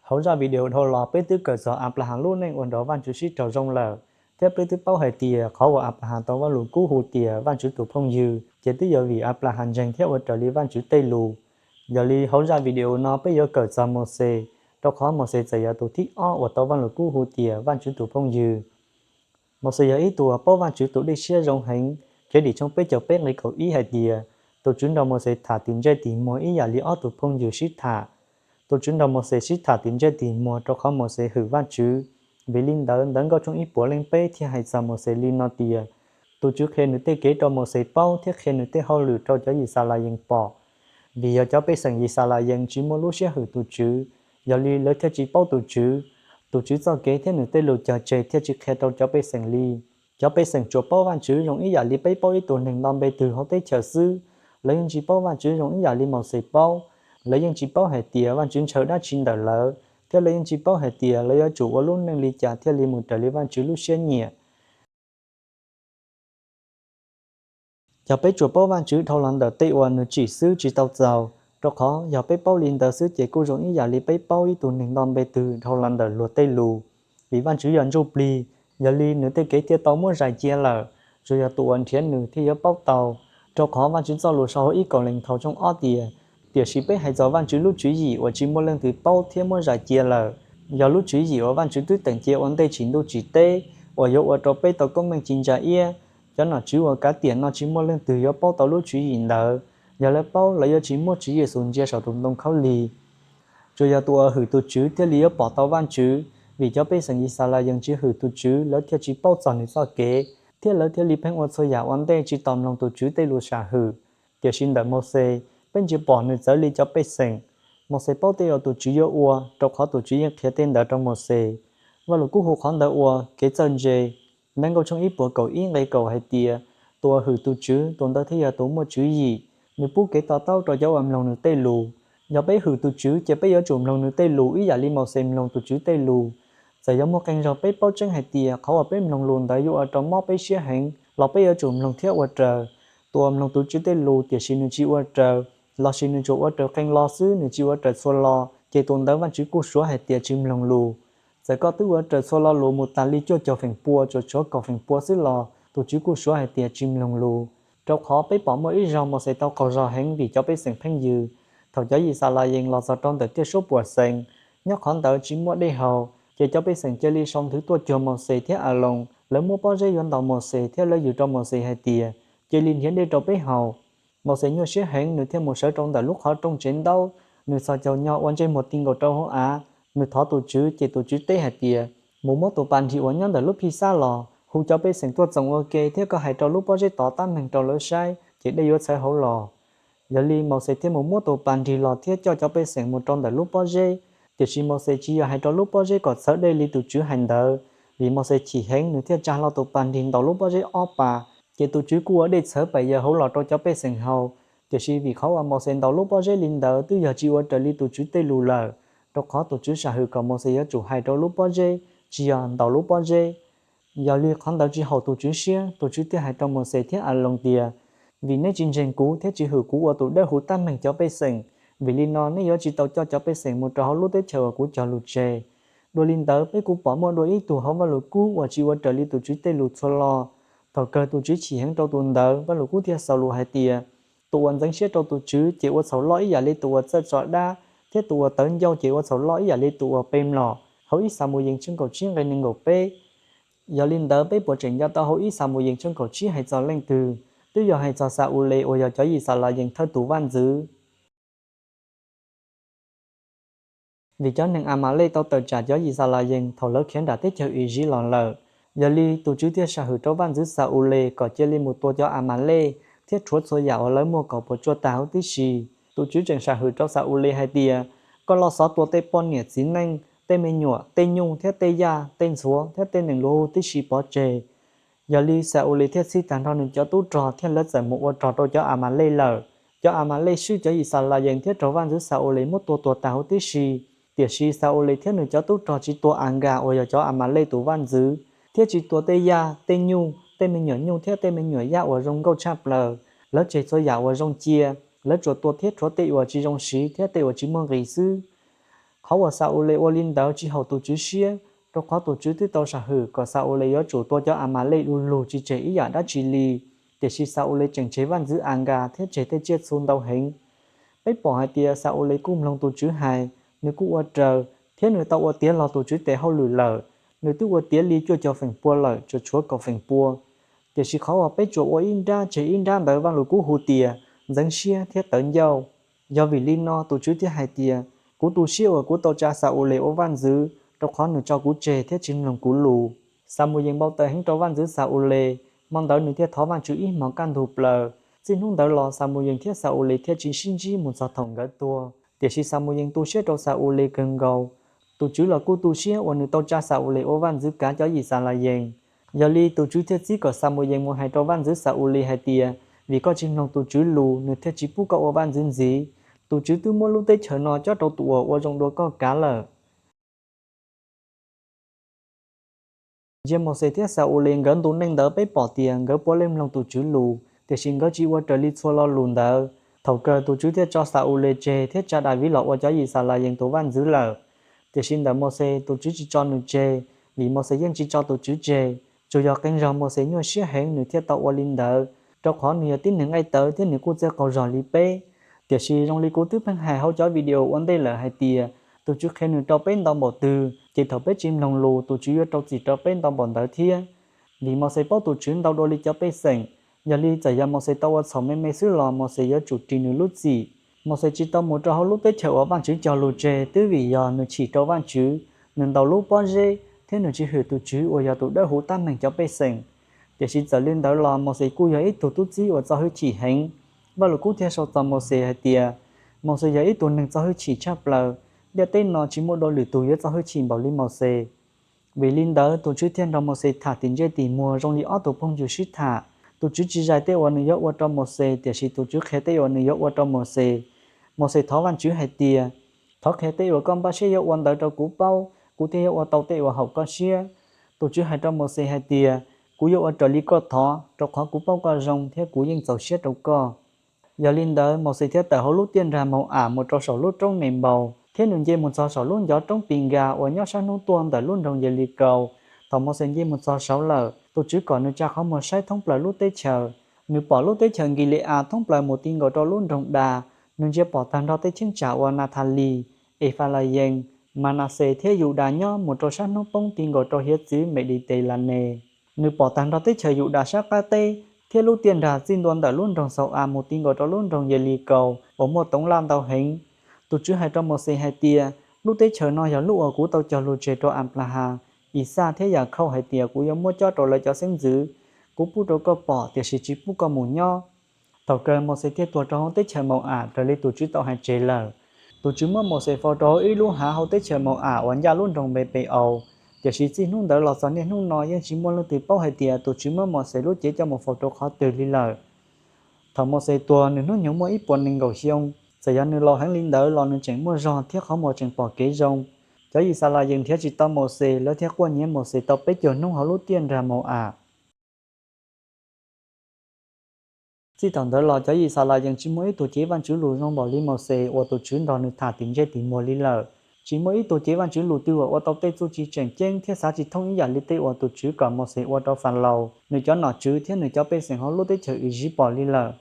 Hauv zaj video dhau los peb twb kawm txog Anplahas lub neej ua nrog Vajtswv sib raug zoo lawm, thiab peb twb paub hais tias qhov uas Anplahas tau Vajluskub hu tias Vajtswv tus phooj ywg ces twb yog vim Anplahas ntseeg thiab ua raws li Vajtswv tej lus. Yog li hauv zaj video no peb yuav kawm txog Mauxes, rau qhov Mauxes txawm yog tus thib ob uas tau Vajluskub hu tias Vajtswv tus phooj ywg. Mauxes yog ib tug uas paub Vajtswv tus dej siab zoo heev. Khiavdim tshooj peb caug peb nqe kaum ib hais tias, tus Tswv nrog Mauxes tham tim ntsej tim muag ib yam li ob tug phooj ywg sib tham. Tus Tswv nrog Mauxes sib tham tim ntsej tim muag rau qhov Mauxes hwm Vajtswv. Vim li ntawd Ntawv Nkauj tshooj ib puas leej peb thiaj hais txog Mauxes li no tias, tus Tswv qhia nws tej kev rau Mauxes paub thiab qhia nws tej hauj lwm rau cov Yixalayees pom. Vim yog cov pej xeem Yixalayees tsis muaj lub siab hwm tus Tswv, yog li lawv thiaj tsis paub tus Tswv. Tus Tswv txoj kev thiab nws tej lus cog tseg thiaj tsis qhia rau cov pej xeem li. Cov pej xeem tsuas paub Vajtswv zoo ib yam li peb paub ib tug neeg nto npe twg hauv teb chaws xwb. Lawv yeej tsis paub Vajtswv zoo ib yam li Mauxes paub. Lawv yeej tsis paub hais tias Vajtswv ntshaw dab tsi ntawm lawv, thiab lawv yeej tsis paub hais tias lawv yuav tsum ua lub neej li cas thiaj li mus raws li Vajtswv lub siab nyiam. Cov peb tsuas paub Vajtswv dhau los ntawm tej uas nws tsim xwb tsis tau txaus, rau qhov yog peb paub li ntawd xwb ces kuj zoo ib yam li peb paub ib tug neeg nto npe twg dhau los ntawm luag tej lus. Vim Vajtswv yog ntsuj plig, yog li nws tej kev thiaj tau muab zais cia lawm. Tsuas yog tus uas nrhiav nws thiaj yuav paub tau. Rau qhov Vajtswv txoj lus sau hauv ib Kauleethaus tshooj ob tias, tiam sis peb hais txog Vajtswv lub tswv yim uas tsis muaj leej twg paub thiab muab zais cia lawm. Yog lub tswv yim uas Vajtswv twb teem cia ua ntej tsim ntuj tsim teb, uas yuav ua rau peb tau koob meej ci ntsa iab. Cov nom tswv uas kav tiam no tsis muaj leej twg yuav paub tau lub tswv yim ntawd. Yog lawv paub, lawv yuav tsis muab Tswv Yexus ntsia saum tus ntoo khaub lig. Tsuas yog tus uas hwm tus Tswv thiaj li yuav pom tau Vajtswv. Vim cov pej xeem Yixalayees tsis hwm tus Tswv, lawv thiaj tsis paub txog nws txoj kev, thiab lawv thiaj li pheej ua txhua yam ua ntej tsis tos mloog tus Tswv tej lus sam hwm. Tiam sis ntawm Mauxes, peb ntsia pom nws txawv li cov pej xeem. Mauxes paub tej uas tus Tswv yuav ua, rau qhov tus Tswv yeej qhia tej ntawd rau Mauxes. Vajluskub hu qhov ntawd ua kev txawj ntse. Ntawv Nkauj tshooj ib puas kaum ib nqe kaum hais tias, tus uas hwm tus Tswv, tus ntawd thiaj yog tus muaj tswv yim. Nws pub kev to taub rau cov uas mloog nws tej lus. Yog peb hwm tus Tswv ces peb yuav tsum mloog nws tej lus ib yam li Mauxes mloog tus Tswv tej lus. Txawm yuav muaj qee zaug peb paub tseeb hais tias qhov uas peb mloog lus ntawd yuav ua rau mob peb siab heev los peb yuav tsum mloog thiab ua raws. Tus uas mloog tus Tswv tej lus tiam sis nws tsis ua raws, lossis nws tsuas ua raws qee lo xwb nws tsis ua raws txhua lo, ces tus ntawd Vajtswv kuj suav hais tias tsis mloog lus. Txawm koj twb ua raws txhua lo lus mus tas li cuaj caug feem pua tsuas tshuav kaum feem pua xwb los tus Tswv kuj suav hais tias tsis mloog lus. Rau qhov peb pom muaj ib zaug Mauxes tau qaug zog heev vim cov pej xeem pheej yws. Thaum cov Yixalayees los txog rau ntawm tiaj suab Puas Xees, nyob qhov ntawd tsis muaj dej haus, ces cov pej xeem cia li sau nthwv tuaj cuag Mauxes thiab Aloos. Lawv muab pob zeb yuav ntaus Mauxes thiab lawv yws rau Mauxes hais tias, cia li nrhiav dej rau peb haus. Mauxes nyuaj siab heev, nws thiaj mus sawv rau ntawm lub qhov rooj tsev ntaub, nws txhos caug nyo ua ntsej muag ti nkaus rau hauv av. Nws thov tus Tswv, ces tus Tswv teb hais tias, mus muab tus pas nrig uas nyob ntawm lub Phijxab los, hu cov pej xeem tuaj txoos ua ke thiab koj hais rau lub pob zeb tov tab meeg rau lawv saib ces dej yuav txhawv hauv los. Yog li Mauxes thiaj mus muab tus pas nrig los thiab coj cov pej xeem mus rau ntawm lub pob zeb. Tiam sis Mauxes tsis yog hais rau lub pob zeb kom txhawv dej li tus Tswv hais ntawd, vim Mauxes chim heev nws thiaj tsa hlo tus pas nrig ntaus lub pob zeb ob pas, ces tus Tswv kuj ua dej txhawv pes yaws hauv los rau cov pej xeem haus. Tiam sis vim qhov uas Mauxes ntaus lub pob zeb li ntawd twb yog tsis ua raws li tus Tswv tej lus lawm, rau qhov tus Tswv sam hwm kom Mauxes yuav tsum hais rau lub pob zeb, tsis yog ntaus lub pob zeb. Yog li qhov ntawd tsis haum tus Tswv siab, tus Tswv thiaj hais rau Mauxes thiab Aloos tias, vim neb tsis ntseeg kuv thiab tsis hwm kuv ua tus dawb huv tab meeg cov pej xeem, vim li no neb yuav tsis tau coj cov pej xeem mus rau hauv lub teb chaws uas kuv cog lus tseg. Dua li ntawd, peb kuj pom muaj dua ib tug hauv Vajluskub uas tsis ua raws li tus Tswv tej lus txhua lo. Thaum kawg tus Tswv chim heev rau tus ntawd, Vajluskub thiaj xaus lus hais tias, tus uas ntxeev siab rau tus Tswv ces ua txhaum loj ib yam li tus uas txawj tso dab, thiab tus uas tawv ncauj ces ua txhaum loj ib yam li tus uas pe mlom, hauv ib Xamuyees tshooj kaum tsib nqe nees nkaum peb. Yog li ntawd peb puas tseem nco tau hauv ib Xamuyees tshooj kaum tsib hais txog leej twg? Twb yog hais txog Xa-ules uas yog cov Yixalayees thawj tus vaj ntxwv. Vim cov neeg Amalej tau tawm tsam cov Yixalayees thaum lawv khiav nram teb chaws Iziv los lawm, yog li tus Tswv thiaj sam hwm rau vaj ntxwv Xa-ules kom cia li mus tua cov Amalej thiab rhuav txhua yam uas lawv muaj kom puas tsuaj tag huv tib si. Tus Tswv tseem sam hwm rau Xa-ules hais tias, koj los xov tua tej poj niam txiv neej, tej me nyuam, tej nyuj thiab tej yaj, tej ntxhuav thiab tej nees luav huv tib si pov tseg. Yog li Xa-ules thiaj txhij tag nrho nws cov tub rog thiab lawv txawm mus ua rog rau cov Amalej lawm. Cov Amalej swb cov Yixalayees thiab raug vaj ntxwv Xa-ules muab tua tuag tag huv tib si. Tiam sis Xa-ules thiab nws cov tub rog tsis tua Ankas uas yog cov Amalej tus vaj ntxwv, thiab tsis tua tej yaj, tej nyuj, tej me nyuam nyuj thiab tej me nyuam yaj uas zoo nkauj tshaj plaws. Lawv tseg txhua yam uas zoo cia, lawv tsuas tua thiab rhuav tej uas tsis zoo siv thiab tej uas tsis muaj nqis xwb. Qhov uas Xa-ules ua li ntawd tsis haum tus Tswv siab, rau qhov tus Tswv twb tau sam hwm kom Xa-ules yuav tsum tua cov Amalej du lug tsis tseg ib yam dab tsi li. Tiam sis Xa-ules tseem tseg vaj ntxwv As nkas thiab tseg tej tsiaj txhu ntau heev. Peb pom hais tias Xa-ules kuj mloog tus Tswv hais, nws kuj ua raws, thiab nws tau ua tiav los tus Tswv tes hauj lwm lawm. Nws twb ua tiav li cuaj caum feem pua lawm, tsuas tshuav kaum feem pua. Tiam sis qhov uas peb tsuas ua ib nrab tseg ib nrab ntawd Vajluskub hu tias ntxeev siab thiab tawv ncauj. Yog vim li no tus Tswv thiaj hais tias, kuv tu siab uas kuv tau tsa Xa-ules ua vaj ntxwv, rau qhov nws tso kuv tseg thiab tsis mloog kuv lus. Xamuyees npau taws heev rau vaj ntxwv Xa-ules, hmo ntawd nws thiaj thov Vajtswv ib hmos kaj ntug plaws. Txij hnub ntawd los Xamuyees thiab Xa-ules thiaj tsis sib ntsib mus txog thaum nkawd tuag. Tiam sis Xamuyees tu siab rau Xa-ules kawg nkaus. Tus Tswv los kuj tu siab uas nws tau tsa Xa-ules ua vaj ntxwv kav cov Yixalayees. Yog li tus Tswv thiaj txib kom Xamuyees mus hais rau vaj ntxwv Xa-ules hais tias, vim koj tsis mloog tus Tswv lus, nws thiaj tsis pub koj ua vaj ntxwv ntxiv. Tus Tswv twb muab lub teb chaws no cob rau tus uas ua zoo dua koj kav lawm. Ntsia Mauxes thiab Xa-ules nkawd ntu neej ntawd peb pom tias nkawd puav leej mloog tus Tswv lus, tiam sis nkawd tsis ua raws li txhua lo lus ntawd. Thaum kawg tus Tswv thiaj tso Xa-ules tseg thiab tsa Daviv los ua cov Yixalayees tus vaj ntxwv lawm. Tiam sis ntawm Mauxes tus Tswv tsis tso nws tseg, vim Mauxes yeej tsis tso tus Tswv tseg. Tsuas yog qee zaug Mauxes nyuaj siab heev nws thiaj tau ua li ntawd, rau qhov nws yog tib neeg nqaij tawv thiab nws kuj txawj qaug zog li peb. Tiam sis zoo li kuv twb pheej hais hauv cov video ua ntej lawm hais tias, tus Tswv qhia nws rau peb ntau npaum twg, ces thaum peb tsis mloog lus tus Tswv yuav rau txim rau peb ntau npaum ntawd thiab. Vim Mauxes paub tus Tswv ntau dua li cov pej xeem, yog li txawm yog Mauxes tau ua txhaum me me xwb los Mauxes yuav tsum ris nws lub txim. Mauxes tsis tau mus rau hauv lub teb chaws uas Vajtswv cog lus tseg twb vim yog nws chim rau Vajtswv, nws ntaus lub pob zeb thiab nws tsis hwm tus Tswv uas yog tus dawb huv tab meeg cov pej xeem. Tiam sis txawm li ntawd los Mauxes kuj yog ib tug tub txib uas txo hwj chim heev. Vajluskub thiaj sau txog Mauxes hais tias, Mauxes yog ib tug neeg txo hwj chim tshaj plaws, ntiaj teb no tsis muaj dua lwm tus yuav txo hwj chim npaum li Mauxes. Vim li ntawd tus Tswv thiaj nrog Mauxes tham tim ntsej tim muag zoo li ob tug phooj ywg sib tham. Tus Tswv tsis zais tej uas nws yuav ua rau Mauxes, tiam sis tus Tswv qhia tej uas nws yuav ua rau Mauxes. Mauxes thov Vajtswv hais tias, thov qhia tej uas koj npaj siab yuav ua ntawd rau kuv paub, kuv thiaj yuav ua tau tej uas haum koj siab. Tus Tswv hais rau Mauxes hais tias, kuv yuav ua raws li koj thov, rau qhov kuv paub koj zoo thiab kuv yeej txaus siab rau koj. Yog li ntawd Mauxes thiaj tawm hauv lub tiaj nrag Mau-am mus rau saum lub roob Nenpaus, thiab nws nce mus txog saum lub ncov roob Pinkas uas nyob sab hnub tuaj ntawm lub nroog Yelikaus. Thaum Mauxes nce mus txog saud lawm, tus Tswv kom nws tsa qhov muag saib thoob plaws lub teb chaws. Nws pom lub teb chaws Nkile-as thoob plaws mus ti nkaus rau lub nroog Das. Nws ntsia pom tag nrho tej cheeb tsam uas Nathalis, Efalayees, Manaxes thiab Yudas nyob mus rau sab hnub poob ti nkaus rau hiav txwv Meditelanes. Nws pom tag nrho teb chaws Yudas sab qab teb thiab lub tiaj nrag txij ntua ntawm lub nroog Xau-as mus ti nkaus rau lub nroog Yelikaus uas muaj toov laj ntau heev. Tus Tswv hais rau Mauxes hais tias, lub teb chaws no yog lub uas kuv tau cog lus tseg rau Anplahas, Ixaj thiab Yakhauj hais tias kuv yuav muab cob rau lawv cov xeeb ntxwv. Kuv pub rau koj pom tiam sis tsis pub koj mus nyob. Thaum kawg Mauxes thiaj tuag rau hauv teb chaws Mau-am raws li tus Tswv tau hais tseg lawm. Tus Tswv muab Mauxes faus rau hauv ib lub hav hauv teb chaws Mau-am uas ncaj lub nroog Npepes-aus, tiam sis txij hnub ntawd los txog niaj hnub no yeej tsis muaj leej twg paub hais tias tus Tswv muab Mauxes lub cev coj mus faus rau qhov twg li lawm. Thaum Mauxes tuag nws hnub nyoog muaj ib puas nees nkaum xyoo. Txawm yog nws laus heev li ntawd los nws tseem muaj zog thiab qhov muag tseem pom kev zoo. Cov Yixalayees nrhiav tsis tau Mauxes, lawv thiaj quaj nyiav Mauxes tau peb caug hnub hauv lub tiaj nrag Mau-am. Txij thaum ntawd los cov Yixalayees tsis muaj ib tug cev Vajtswv lus zoo npaum li Mauxes uas tus Tswv nrog nws tham tim ntsej tim muag li lawm. Tsis muaj ib tug cev Vajtswv lus twg uas ua tau tej txuj ci tseem ceeb thiab xav tsis thoob ib yam li tej uas tus Tswv kom Mauxes ua rau Falaus, nws cov nom tswv thiab nws cov pej xeem hauv lub teb chaws Iziv pom li lawm.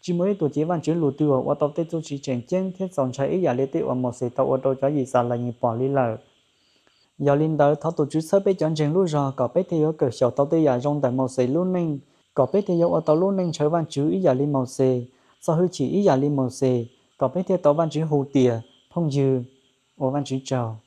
Tsis muaj ib tug cev Vajtswv lus twg uas ua tau tej txuj ci tseem ceeb thiab txaus ntshai ib yam li tej uas Mauxes tau ua rau cov Yixalayees pom li lawm. Yog li ntawd thov tus Tswv txhawb peb cov ntseeg lub zog kom peb thiaj yuav kawm xyaum tau tej yam zoo ntawm Mauxes lub neej, kom peb thiaj yuav ua tau lub neej ntshaw Vajtswv ib yam li Mauxes, txo hwj chim ib yam li Mauxes, kom peb thiaj tau Vajtswv hu tias phooj ywg. Ua Vajtswv tsaug.